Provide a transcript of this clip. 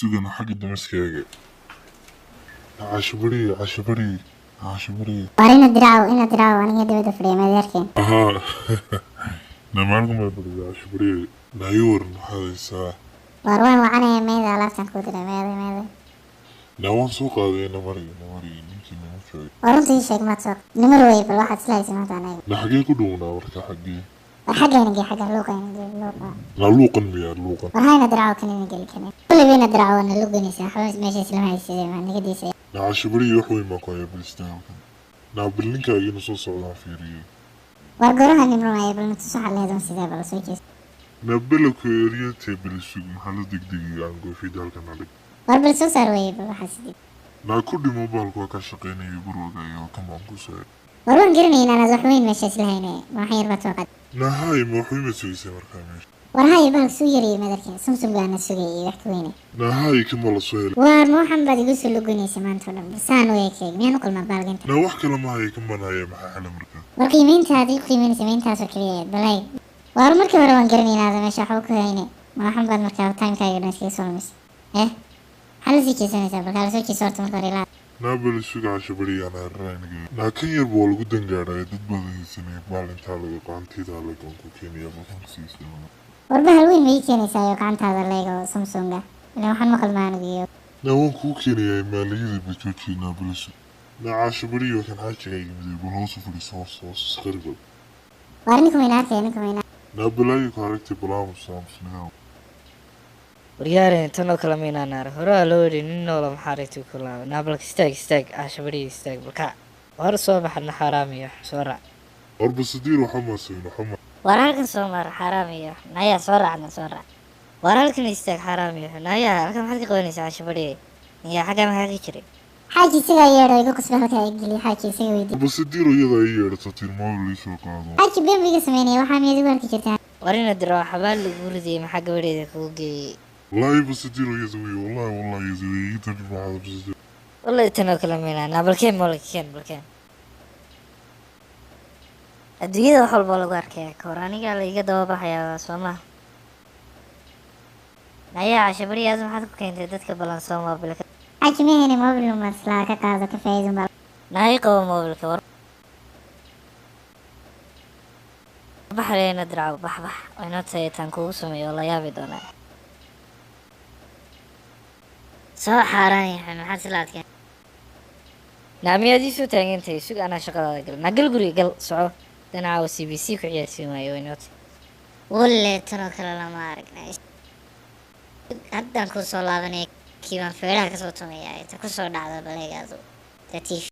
Sugana xagga damaskaaga. Caasho bari, caasho bari, caasho bari. Waar ina diraaw, ina diraaw, aniga dibadda fadhiya madeerkeen. Ahaa, namaalka ma fadhida, caasho bari? Nayi waran, maxaad haysaa? Waar waan wacanaya, meeda alaabtan kuu diray, meeday meeday? Naa waan soo qaaday, namari namari, ninkii nama joogay. War runta ii sheeg, maad soo namar wey? Bal waxaad isla haysa maanta anaga. Na xagee ku dhownaa marka, xagee? War xaggayna gee, xagga luuqayna gee, luuqa. Na luuqan miyaa luuqan? War hayna diraaw, kanina geli kanin kulliba ina diraaw waana luganaysaa, waxba meesha islama haysidee, maa naga diisay. Na caasho bari, wax weyn baan ku hayaa, bal halkan. Naa bal ninkaagiina soo socdaan fiiriyey. War goraha nimrumaya, bal natuso waxaad leedahay sidee, bal soo jees. Na belowka eryantee, bal sug, maxaa la degdegaya? Aan goofida halkan adhig. War bal soo saar weye, bal waxaa sidee. Naa ku dhimo, baalku waa ka shaqaynaya, barwagaya waa kan baan ku soo. War waan garanaya inaanaad wax weyn meesha isla hayne, ma waxan yar baad soo qaad? Naa haay, ma wax weyn baad sugaysay markaa meesha? War haye, bahalka suu yarayay madarkeen, Samsung baana sugayay iyo wax ka weyne. Naa haay, kan baa la soo helay. Waar ma waxan baad igu soo luganaysa maanta oo dhan? Bal saan u ekeeg, miyaan u qalmaa baalganta? Naa wax kale ma haya, kan baan haya, maxaa xela markaa? War qiimeyntaad igu qiimeynaysa ma intaasoo keliya ahayd? Balay waar, markii hore waan garanay inaada meesha waxba ku hayne, ma waxan baad markaa timekaaga dhan iskaga soo lumisay? Eh, maxaa la sii jeesanaysaa? Bal kaala soo jeeso horta marka hore ilaa. Naa bal suga, casho bari, aan hararaynaga. Naa kan yar baa lagu dangaadhaya, dad badan haysanaya, baal intaa laga qaantidaa lagaan ku keenaya, balkan siista. War bahal weyn ma ii keenaysaa iyo gacantaada leego Samsunga? Ilaan waxaan ma qalmaa anigu iyo. Naa waan kuu keenayaa, maaliyada ba joojiya. Naa bal sug. Naa caasho bari, waa kan xaajiga yimid, bal hoos u fadhiiso, hoos hoos isqaribal. Waar ninku mayna arkaya, ninku mayna. Naa balaayo ku aragtay, balaamus aamusnigaa. Waryaareen, tan oo kale maynaan arag. Horaa loo yidhi nin noola maxaa aragtay ku laaba. Naa balka istaag, istaag, caashabadhiya, istaag, balkac, war soo baxna, xaaraamiyo, soo raac. Warba sadiir, waxa maasayn waxa ma. War halkan soo mar, xaaraamiyo, nayaa soo raacna, soo raac. War halkan istaag, xaaraamiyo, nayaa halkan maxaad ka qabanaysaa, caashabadhiya? Niyaa xaggaa maxaa ka jiray? Xaaji isagaa yeedho igu qasba, halkaa i geliya, xaaji isaga weydii. Warba sadiir, iyada ay yeedhato tilmaam liisoo qaado. Xaaji been buu iga sameynaya, waxaa miyaad igu arki jirtaa? War ina diro xabaal lagu ridayay, maxaa gabadheeda kugu geeyey? Wallaahi basadiir, iyada wey, wallahi wallahi iyada wey, iga dambi maxaada basadiir. Wallahi tan oo kale maynaan. Naa balkeen, moolka keen, balkeen. Adduunyada wax walba lagu arkaya kahor anigaa la iga daba baxayaa, soo maha? Nayaa cashabari, aad maxaad ku keentay dadka balan soo moobilka? Xaaji ma hayne mobil maslaa ka qaado, ka faa'iidun baa. Naa ii qabo moobilka, war baxaleena diraaw, bax bax, inoo tahay taan kugu sameeyo oo la yaabi doonaa. Soo xaaraan yahay, maxaad sila adkeen? Naa miyaad ii soo taagan tahay? Sug, anaa shaqadaada gal. Naa gal guriga, gal, soco, danacaawa CBC ku ciyaarsiin waayo, inoo tahay. Walle tan oo kale lama aragnay, haddaan kuu soo laabanaya, kii baan feeraha kasoo tumaya, inta kusoo dhacda baleegaadu ta TV.